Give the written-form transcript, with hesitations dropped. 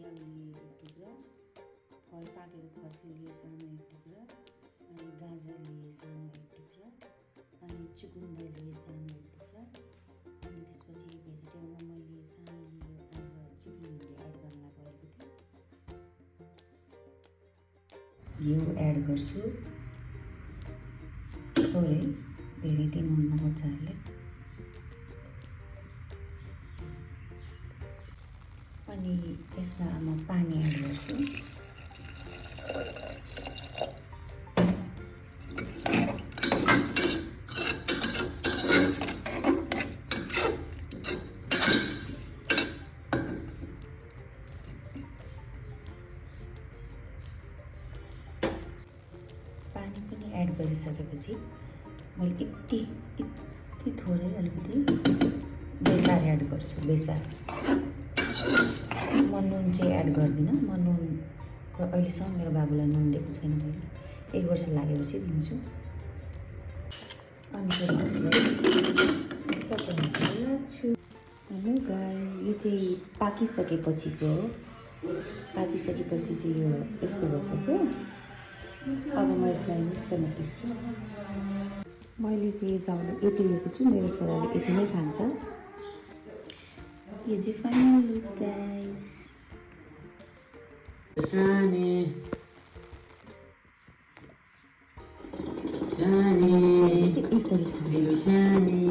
च्याउ लिए 1 टुक्रा, फल पाकेको फर्सी लिए सानो 1 टुक्रा, अनि गाजर लिए सानो 1 टुक्रा, अनि चुकुन्दर लिए सानो 1 टुक्रा, अनि त्यसपछि भेजिटेबलमा मैले सानो लियो आज चिप्ली भिन्डी एड गर्न गएको थिएँ। घिउ एड गर्छु, थोरै, धेरै दिनुहुन्न बच्चाहरूले। अनि यसमा म पानी एड गर्छु। पानी पनि एड गरिसकेपछि मैले यति थोरै अलिकति बेसार एड गर्छु। बेसार म नुन चाहिँ एड गर्दिनँ। म नुनको अहिलेसम्म मेरो बाबुलाई नुन दिएको छैन मैले। 1 वर्ष लागेपछि दिन्छु। अनि फेरि यसलाई पकाउन लाग्छु। हेलो गाइस, यो चाहिँ पाकिसकेपछि चाहिँ यो यस्तो भइसक्यो। अब म यसलाई मिक्सरमा पिस्छु। मैले चाहिँ चाउल यति लिएको छु, मेरो छोराले यति नै खान्छ। यो चाहिँ फाइनल लुक गाइस। Shani, यसरी खान्छ। Shani.